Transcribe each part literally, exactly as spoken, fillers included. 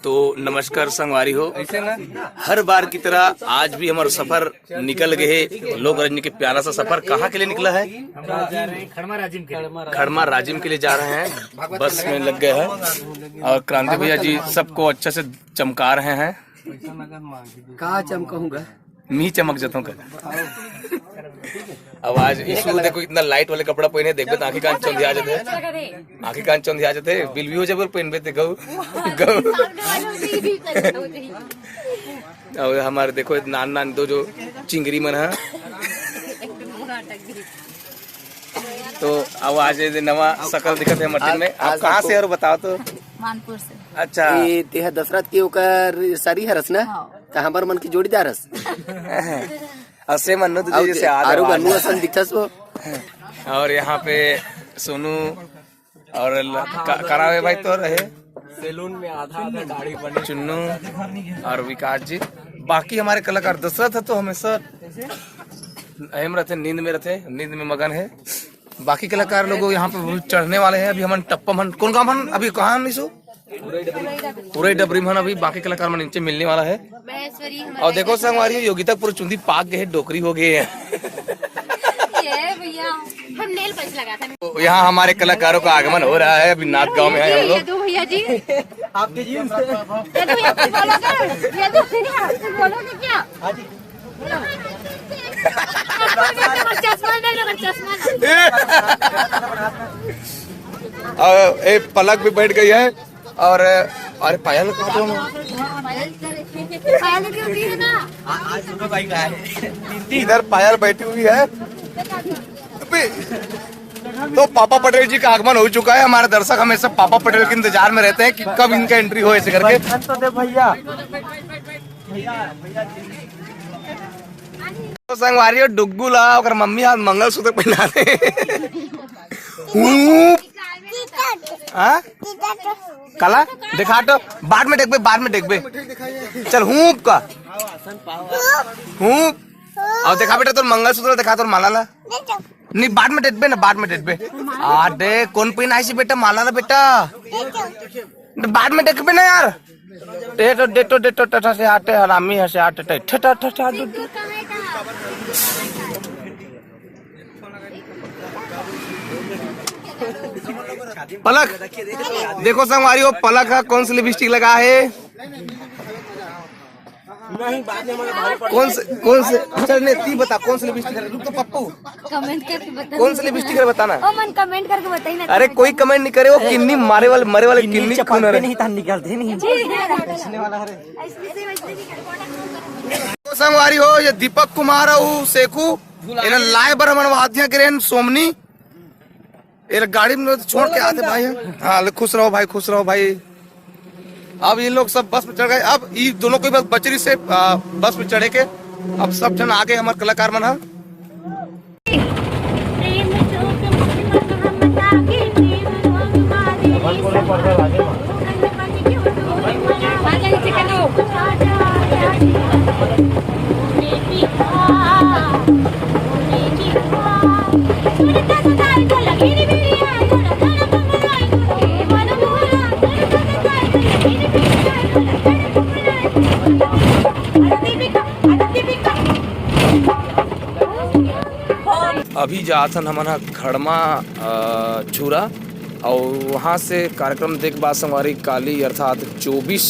तो नमस्कार संगवारी हो, हर बार की तरह आज भी हमारा सफर निकल गए है। लोक रंजन के प्यारा सा सफर कहाँ के लिए निकला है? खड़मा राजिम के लिए जा रहे हैं, बस में लग गए हैं। और क्रांति भैया जी सबको अच्छे से चमका रहे हैं। का चमकाऊंगा? मी चमक जतों का। अब आज ईशु देखो इतना लाइट वाले कपड़ा पहने, देखबे तो आंखें कान चौंधिया जाते हैं, आंखें कान चौंधिया जाते हैं। बिल भी हो जाए पर पहनबे ते गऊ गऊ। अब हमारे देखो नान नान दो जो चिंगरी मन है। तो अब आज ये नवा शकल दिखत है मटिन में। आप कहाँ से और बताओ तो? मानपुर से। अच्छा। ये तेहा दशरथ के ओकर सरी हरस ना? हाँ। त हमर मन के जोड़ीदार हस। असे मन्नू तो अउ जैसे आज आरू आवाज बन्नू है। असन दिखस वो। और यहाँ पे सोनू और ल-, का-, करावे भाई तो रहे। सैलून में आधा आधा दाढ़ी बने। चुन्नू और विकास जी, बाकी हमारे कलाकार दशरथ है तो हमेशा एम रहते, नींद में रहते, नींद में मगन है। बाकी कलाकार लोग यहाँ पे चढ़ने वाले हैं। अभी हमन टप्पा मन, कौन गाँव मन? अभी कहाँ हम इसो? उरई डबरी मन। अभी बाकी कलाकार मन नीचे मिलने वाला है। महेश्वरी हमारे और देखो संगवारी, योगिता पूरा चुंदी पाक गए, डोकरी हो गए हैं। ये भैया, हम नेल पेंट लगा था। तो यहाँ हमारे कलाकारों का आगमन हो रहा है। अभी नाथ गांव में है हम ये लोग। दो भैया जी। आपके जींस ये दो भैया, कुछ बोलोगे? ये दो भैया, कुछ बोलोगे क्या? चश्मा नहीं लगा, चश्मा। और ए, पलक भी बैठ गई है। और अरे पायल कहाँ पे हूँ? पायल क्यों भी है ना? आज सुनो भाई का है। इधर पायल बैठी हुई है। अबे, तो पापा पटेल जी का आगमन हो चुका है। हमारे दर्शक हमेशा पापा पटेल के इंतजार में रहते हैं कि कब इनका एंट्री हो ऐसे करके। तो दे भैया। तो संगवारी हो डुग्गू ला ओकर मम्मी हाथ मंगलसूत्र पहना दे। हूँ। हाँ? काला? दिखा तो, बाद में देखबे, बाद में देखबे। चल हूँ का। हूँ। और देखा बेटा तोर मंगलसूत्र दिखा, तोर माला ला। नहीं, बाद में देखबे ना, बाद में देखबे। आ दे, कौन पहनाइस बेटा माला ला बेटा? बाद में देखबे ना यार। डेटो डेटो डेटो टटा से आटे हरामी है से आटे टे ठटा ठटा डुडू। पलक, देखो संगवारी हो, पलक है, कौन सी लिपस्टिक लगा है? कौन से, कौन से? अच्छा नहीं, ती बता कौन सी लिपस्टिक है? रुक तो पप्पू, कमेंट करके बता। कौन सी लिपस्टिक है बताना। ओ मन कमेंट करके बताई ना। अरे कोई कमेंट नहीं करे, वो किन्नी मारे वाले, मरे वाले किन्नी खून है। नहीं था निकलते नहीं। तो संगवारी हो, ये दीपक कुमार अउ सेखू, इन्हें लाए बर हमन वाद्य करेन सोमनी। ये गाड़ी में तो छोड़ के आते भाई हैं। हाँ, ले, खुश रहो भाई, खुश रहो भाई। अब ये लोग सब बस में चढ़ गए। अब ये दोनों कोई बस बचरी से, आ, बस में चढ़े के अब सब जन आगे हमारे कलाकार मन ह। अभी जात हन हमन ह खड़मा, अ, झूरा, अउ वहाँ से कार्यक्रम देख बाद संगवारी काली अर्थात चौबीस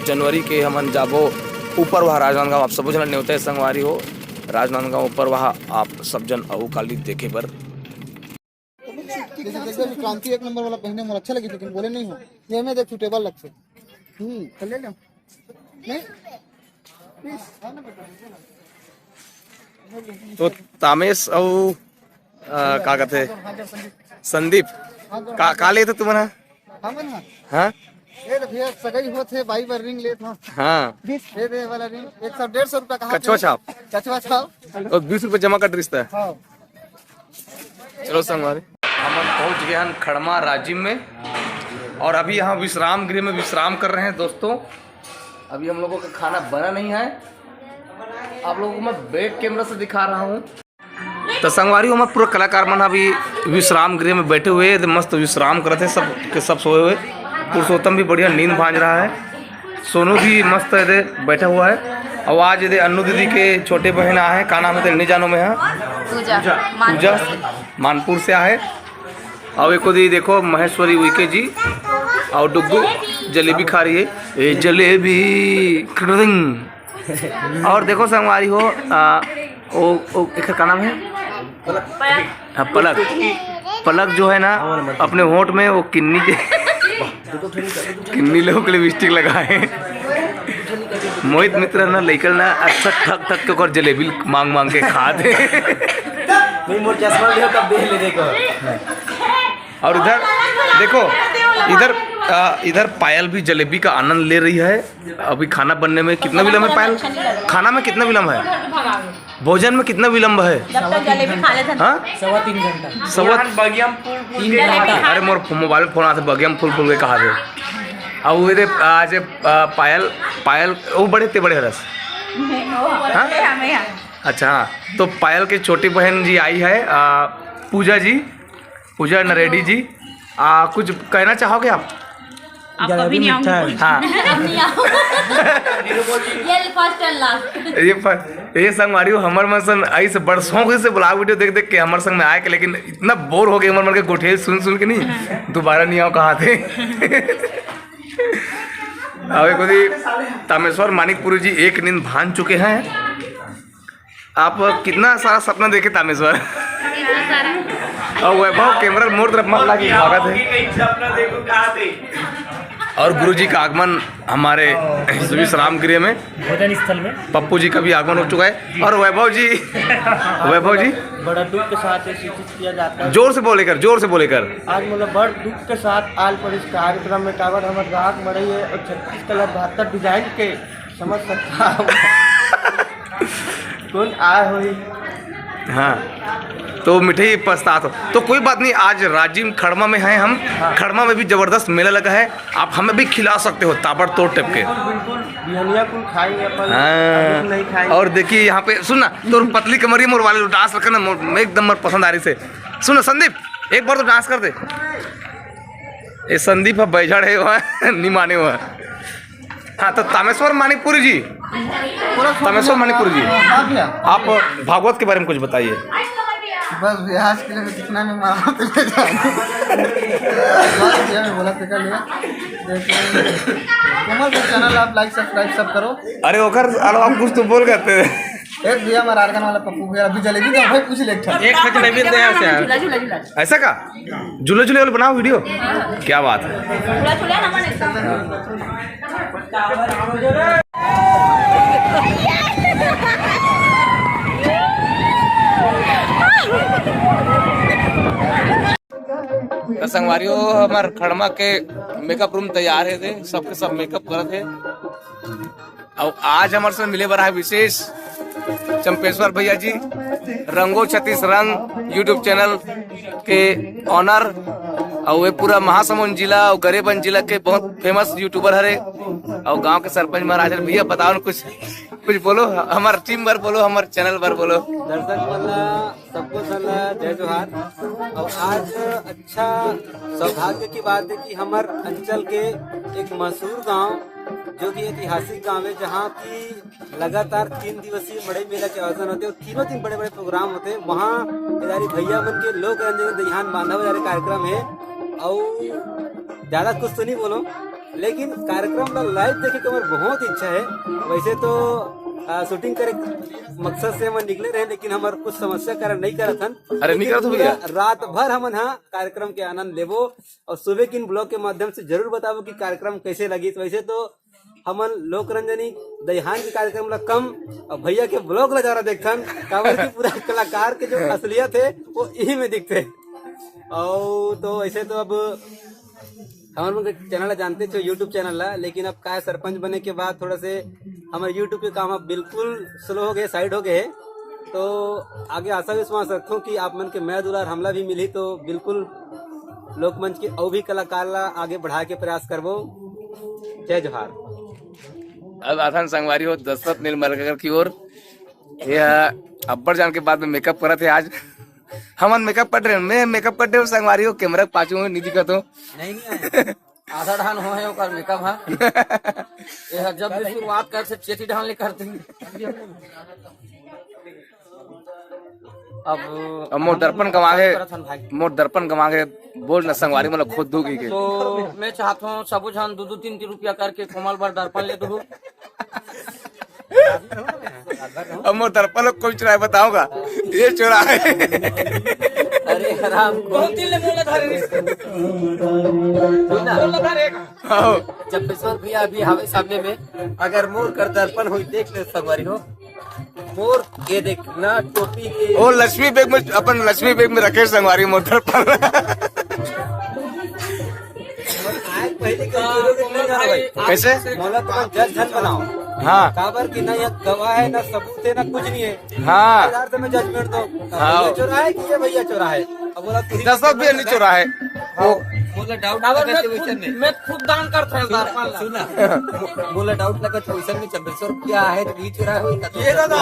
जनवरी के हमन जाबो ऊपर वहाँ राजनांदगांव। आप सबो झन नेवता है संगवारी हो, राजनांदगांव ऊपर वहाँ आप सब जन अउ काली देखे बर। जैसे देखो अभी क्रांति एक नंबर वाला पहने मोर अच्छा लगी, लेकिन बोले नहीं हो। ये में देख सूटेबल लगते। हम्म, तो ले लो। नहीं? तो तामेश अउ, अ, का कहते? संदीप, का, का लेते तुमन ह? हमन ह? हाँ? ए तो भैया सगाई होत हे, बाई बर रिंग लेत हो। हाँ। बीस दे दे वाला रिंग, एक सौ डेढ़ सौ रुपया कहा कछुआ थे। छाप। कछुआ छाप। और बीस रुपये जमा कट रिश्ता है। हाँ। चलो संगवारी, हमन पहुंच गए हैं खड़मा राजिम में और अभी यहाँ विश्राम गृह में विश्राम कर रहे हैं दोस्तों। अभी हम लोगों का खाना बना नहीं है, आप लोगों को मैं बैक कैमरा से दिखा रहा हूँ। तो संगवारी, हमर पूरा कलाकार मन अभी विश्राम गृह में बैठे हुए हैं, मस्त विश्राम करत हे, सब के सब सोए हुए। पुरुषोत्तम भी बढ़िया नींद भांज रहा है। सोनू भी मस्त एदे बैठा हुआ है। और आज एदे अन्नू दीदी के छोटे बहन आए हैं, का नाम है तेरे, नहीं जानो मैं, हाँ? पूजा। पूजा, मानपुर से आए। और एक दीदी देखो, महेश्वरी उइके जी और डुग्गू जलेबी खा रही है। ए जलेबी, क्रिंग। और देखो संगवारी हो, आ, ओ, ओ, एकर का नाम है? हाँ, पलक। पलक जो है ना, अपने होंठ में वो किन्नी के किन्नी लोग लिपस्टिक लगाए। मोहित मित्र ना लइकल ना अच्छा ठक ठक के ओकर जलेबी मांग मांग के खात हे। नहीं, मोर चश्मा लियो तब देख ले, देखो। और इधर देखो, इधर, आ, इधर पायल भी जलेबी का आनंद ले रही है। अभी खाना बनने में कितना विलम्ब है पायल? खाना में कितना विलम्ब है? भोजन में कितना विलम्ब है? जब तक जलेबी खा लेते हैं। हाँ, सवा तीन घंटा। सवा यहाँ बगिया में फूल फूल तीन के घंटा। अरे मोर मोबाइल फोन आते, बगिया में फूल फूल के कहा थे। अब वो दे, आज, आ, पायल, पायल वो बड़े ते बड़े हरस। हाँ? अच्छा, हाँ। तो पायल के छोटी बहन जी आई है, आ, पूजा जी, पूजा नरेडी जी, आ, कुछ कहना चाहोगे आप? आप कभी नहीं आओगे? हाँ। अब नहीं आओ। ये first and last। ये फ-, ये संगवारी हो, हमर मन सन ऐसे बड़ शौक से ब्लॉग वीडियो देख देख के हमर संग में आए के, लेकिन इतना बोर हो गए हमर मन के गोठिया सुन सुन के, नहीं, दोबारा नहीं आओ कहा थे। अब एक बड़ी तामेश्वर मानिकपुरी जी एक नींद भान चुके हैं। आप कितना सारा सपना देखे तामेश्वर। और वैभव कैमरा मोर तरफ मत लागी, स्वागत है। और गुरु जी का आगमन हमारे इस विश्राम गृह में, भोजन स्थल में। पप्पू जी का भी आगमन हो चुका है। और वैभव जी, वैभव जी, बड़ा दुख के साथ ये सूचित किया जाता है। जोर से बोले कर, जोर से बोले कर। आज मतलब बड़ दुख के साथ आल पर इस कार्यक्रम में काबर हमर रात मड़ई है और छत्तीस कलर बहत्तर डिजाइन के समझ सकता हूँ। कौन आए होई? हाँ, तो मिठाई पछतात हो तो कोई बात नहीं। आज राजिम खड़मा में हैं हम। हाँ। खड़मा में भी जबरदस्त मेला लगा है, आप हमें भी खिला सकते हो ताबड़तोड़ टाइप के। बिल्कुल, बिल्कुल। बिहनिया कुल खाएंगे अपन, हाँ। अभी नहीं खाएंगे। और देखिए यहाँ पे सुन ना, तो पतली कमरिया मोर वाले डांस रखे ना, मोर एकदम मोर पसंद आ रही से। सुन ना संदीप, एक बार तो डांस कर दे। ये संदीप है, बैठा है वहाँ, नहीं माने हुआ। हाँ, तो तामेश्वर मानिकपुरी जी, तामेश्वर मानिकपुरी जी, हाँ भैया। आप भागवत के बारे में कुछ बताइए। बस भैया, आज के लिए मैं कितना में मारा तो मैं जानू। बस भैया, मैं बोला तो कर लिया। देखिए, कोमल का चैनल आप लाइक सब्सक्राइब सब करो। अरे ओकर अलावा हम कुछ तो बोल करते हैं। एक भैया हमारा आरगन वाला पप्पू भैया अभी जलेबी दे भाई, पूछ ले एक ठन। एक ठन जलेबी दे यहाँ से यार। झूला, झूला, झूला। ऐसा का? झूला झूले वाले बनाओ वीडियो। क्या बात है। झूला, झूला ना माने। तो संगवारी हो, हमार खड़मा के मेकअप रूम तैयार है, दे सबके सब मेकअप करत है। और आज हमारे साथ मिले बर है विशेष चंपेश्वर भैया जी, रंगो छत्तीस रंग YouTube चैनल के ऑनर, और वे पूरा महासमुंद जिला और गरेबंद जिला के बहुत फेमस यूट्यूबर हरे। और गांव के सरपंच महाराज हरे। भैया बताओ ना कुछ, कुछ बोलो, हमार टीम बर बोलो, हमार चैनल बर बोलो। दर्शक मन ला, सबको सन ला जय जोहार। और आज अच्छा सौभाग्य की बात है कि हमर अंचल के एक मशहूर गांव, जो कि ऐतिहासिक गांव है, जहां की लगातार तीन दिवसीय मड़ई मेला के आयोजन होते हैं और तीनों दिन बड़े बड़े प्रोग्राम होते हैं। वहाँ इधारी भैया मन के लोक रंजन दईहान बांधव इधारी कार्यक्रम है। और ज्यादा कुछ तो नहीं बोलो, लेकिन कार्यक्रम ला लाइव देखे के हमर बहुत इच्छा है। वैसे तो आ, शूटिंग करे मकसद से हमन निकले रहे, लेकिन हमर कुछ समस्या कारण नहीं करत हन। अरे, नहीं लेकिन करत हो भैया। पूरा रात भर हमन हा कार्यक्रम के आनंद लेबो और सुबह किन ब्लॉग के माध्यम से जरूर बताबो कि कार्यक्रम कैसे लगी। तो वैसे तो हमन लोक रंजनी दईहान के कार्यक्रम ला कम और भैया के ब्लॉग ला ज्यादा देखथन, काबर कि पूरा कलाकार के जो असलियत है वो यही में दिखते। और तो ऐसे तो अब हमर मन के चैनल ला जानते छो, YouTube चैनल ला, लेकिन अब का है, सरपंच बने के बाद थोड़ा से हमर YouTube के काम अब बिल्कुल स्लो हो गए, साइड हो गए। तो आगे आशा विश्वास रखथों कि आप मन के मया दुलार हमला भी मिली, तो बिल्कुल लोकमंच के अउ भी कलाकार ला आगे बढ़ाए के प्रयास करबो। जय जोहार। अब आथन संगवारी हो दशरथ निर्मलकर की ओर। ये अब्बड़ जान के बाद में मेकअप करत है आज। हमन मेकअप कर रहे हैं, मैं मेकअप कर रहे हूँ, संगवारी हो कैमरा के पाछू में नहीं दिखत हो। नहीं, नहीं आया। आधा ढान हो है ओकर मेकअप हा। ये ह जब भी शुरुआत कर से चेती ढान ले करते। अब अब मोर दर्पण गंवा गे, करत हन भाई। मोर दर्पण गंवा गे, बोल न संगवारी, मोला खुद दुख ही के। तो मैं चाहत हूँ सबो झन दू दू तीन तीन रुपया करके कोमल बर दर्पण ले दू। अब मोर दर्पण कोई चुराए बताऊंगा, ये चुराए। अरे हराम, बहुत दिन ले मोला धरे रिस। मोला धरे। हाँ। चंपेश्वर भैया अभी हावे सामने में, अगर मोर कर दर्पण होई देख ले संगवारी हो। मोर ये देख ना टोपी के। ओ लक्ष्मी बैग में, अपन लक्ष्मी बैग में रखे संगवारी मोर दर्पण। आज पहले के चोरों के नहीं हवे। कैसे? मोला तो जज झन बनाओ। हाँ। काबर की ना यहाँ गवाह है, ना सबूत है, ना कुछ नहीं है। हाँ। बाजार से मैं जजमेंट दो। हाँ। ये चोरा है कि ये भैया चोरा है? अब बोला तू ही दस लाख भी नहीं चोरा है। वो बोला डाउट काबर लगा मैं के वैसे खुद, में। मैं खुद दान करता हूँ, सुन ना, दर्पण ला। सुन ना। बोला डाउट लगा तो वैसे में चंपेश्वर क्या है, तो बीच रहा हो, ये दादा।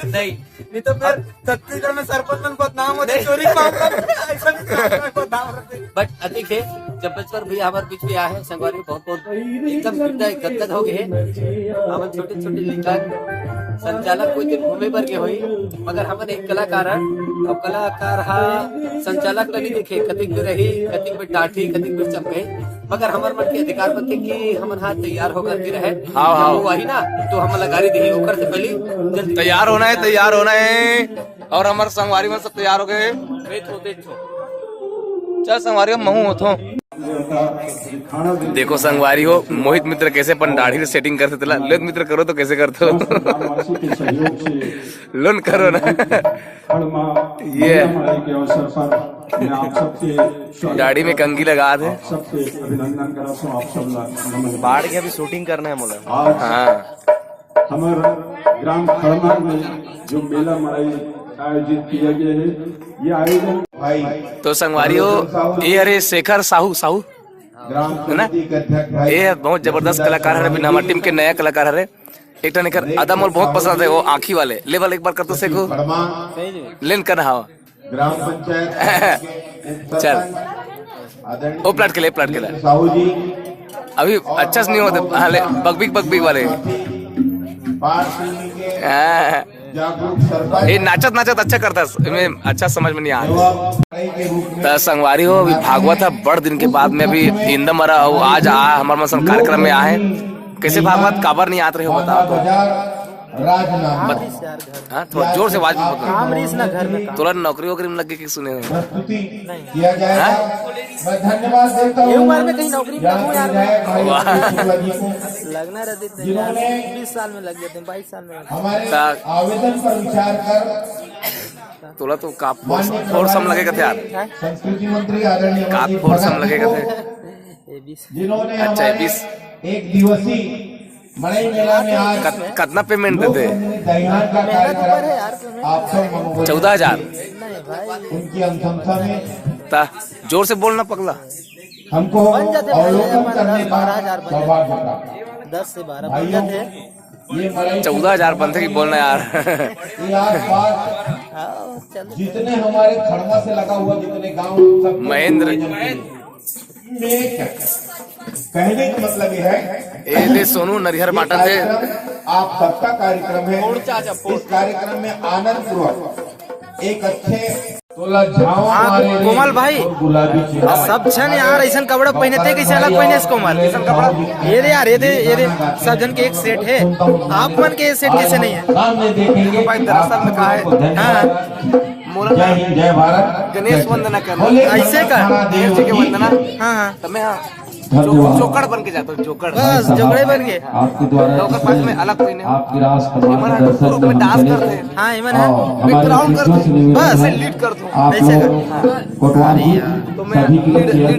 नहीं। नहीं तो फिर छत्तीसगढ़ में सरपंच मन बदनाम होते, नहीं। चोरी मामला में ऐसा भी बदनाम होते। But अतिक है, चंपेश्वर भैया हमारे बीच में आए हैं, संगवारी बहुत बहुत एकदम हृदय गदगद हो गए हैं। हमन छोटे छोटे लइका संचालक कोई दिन घूमे बर के होई, मगर हमन एक कलाकार हन, अब कलाकार हा संचालक ला नहीं देखे, कतिक भी रही, कतिक भी डांटी, कतिक भी चपके, मगर हमर मन के अधिकार बनथे कि हमन हा तैयार होकर के रहे। हाँ, हाँ। जब वो आही ना, तो हमन ला गारी देही, ओकर से पहले जल्दी तैयार होना है, तैयार होना है। और हमर संगवारी मन सब तैयार हो गए। चल संगवारी, महू होथो। देखो संगवारी हो, मोहित मित्र कैसे अपन दाढ़ी सेटिंग करथे तेला। लोन मित्र करो तो कैसे करथो? लोन करो ना। ये दाढ़ी में कंघी लगा दे। बाढ़ के अभी शूटिंग करना है मोला। हाँ। हमर ग्राम खड़मा में जो मेला मड़ई आयोजित किया गया है, ये आयोजन भाई तो संगवारी हो, ये हरे शेखर साहू, साहू ग्राम है ना? समिति के अध्यक्ष भाई ये बहुत जबरदस्त कलाकार है, अभी नवा टीम के नया कलाकार है। एक ठन एकर अदा मोल बहुत पसंद है, वो आँखी वाले। लेवल एक बार कर तो सेको। खड़मा लेन कर हाव। ग्राम पंचायत चल। आदरणीय ओ प्लाट के ले, प्लाट के ले। साहू जी अभी अच्छा से नहीं होते। हाँ, ले, बगबिक, बगबिक वाले। पाठ प्रेमी के हाँ। जागरूक सरपंच ये नाचत नाचत अच्छा करता है, मैं अच्छा समझ में नहीं आ रहा। सेवा के रूप में त संगवारी हो, अभी भागवत है बड़ दिन के बाद में अभी इंदम आ रहा हो, आज आ हमारे मसन कार्यक्रम में आए। कैसे भागवत काबर नहीं आत रहे हो बताओ तो। बाजार राजनांदगांव। हाँ, थोड़ा जोर से आवाज में बोलो। काम रहीस ना घर में काम। तोला नौकरी वोकरी में लग गई कि सुने हो? प्रस्तुति नहीं। किया जाएगा। हाँ? मैं धन्यवाद देता ये हूँ उम्र में कहीं नौकरी में ज्ञान लगूं यार मैं। विधायक भाई वाह। शुक्ला जी को, लगना रहते थे यार। जिन्होंने बीस साल में लग जाते हैं, बाईस साल में लग जाते हैं। हमारे ता- आवेदन पर विचार कर तोला तो का फोर्स, माननीय फोर्स हम लगेगा थे यार। प्रधानमंत्री, संस्कृति मंत्री आदरणीय का अमरजीत फोर्स हम भगत जी लगेगा को, थे। ये बीस। जिन्होंने अच्छा, हमारे बीस। एक दिवसीय मड़ई मेला में आज कत-, कतना पेमेंट देते? दहिहान का कार्यक्रम आप सब मनोरंजन चौदह हजार। नहीं भाई। उनकी अनुशंसा में ता जोर से बोलना पगला। हमको बन जाते भाई, अवलोकन हमारे करने दस का बारह हजार बन सौभाग्य जाते। प्राप्त। दस से बारह बन भाइयों, जाते। ये मड़ई चौदह हजार बनते कि बोलना यार। ये आसपास आओ, चलो। जितने हमारे खड़मा से लगा हुआ जितने गांव, सब महेंद्र। में क्या? कहने का मतलब ये है ए ले सोनू नरिहर कि बाटन दे। कार्यक्रम आप सबका कार्यक्रम है। इस कार्यक्रम में आनंद पूर्वक एक अच्छे तोला झावा हाँ, मारे रे कोमल भाई, और गुलाबी चेहरा। सब झन यार ऐसन कपड़ा पहनते, कैसे अलग पहने इस कोमल? ऐसन कपड़ा? ये दे यार, ये दे, ये दे, सब झन के एक सेट है, आप मन के ये सेट कैसे नहीं है? सामने देखेंगे। भाई, दरअसल में का है? हाँ। मोला जय हिंद, जय भारत, गणेश जय वंदना करना। बोले ऐसे का? गणेश जी के वंदना। हाँ, हाँ। तो मैं हाँ, जो-, धन्यवाद। जोकड़ बन के जाता हूँ, जोकड़। बस, जोकड़े बन के। आपके द्वारा तो ओकर पास में अलग कोई नहीं। आपके रास कमाल एमन का दर्शन ग्रुप में में हम डांस चले। करते हैं। हाँ, एमन है। और मैं हमारे क्राउन कर विश्वस्त दूँ, निवेदन बस। है, लीड कर दूँ। आप ऐसे लोग कर। कोटवार जी, तो मैं सभी के लिए लीड-, चेयर लीडर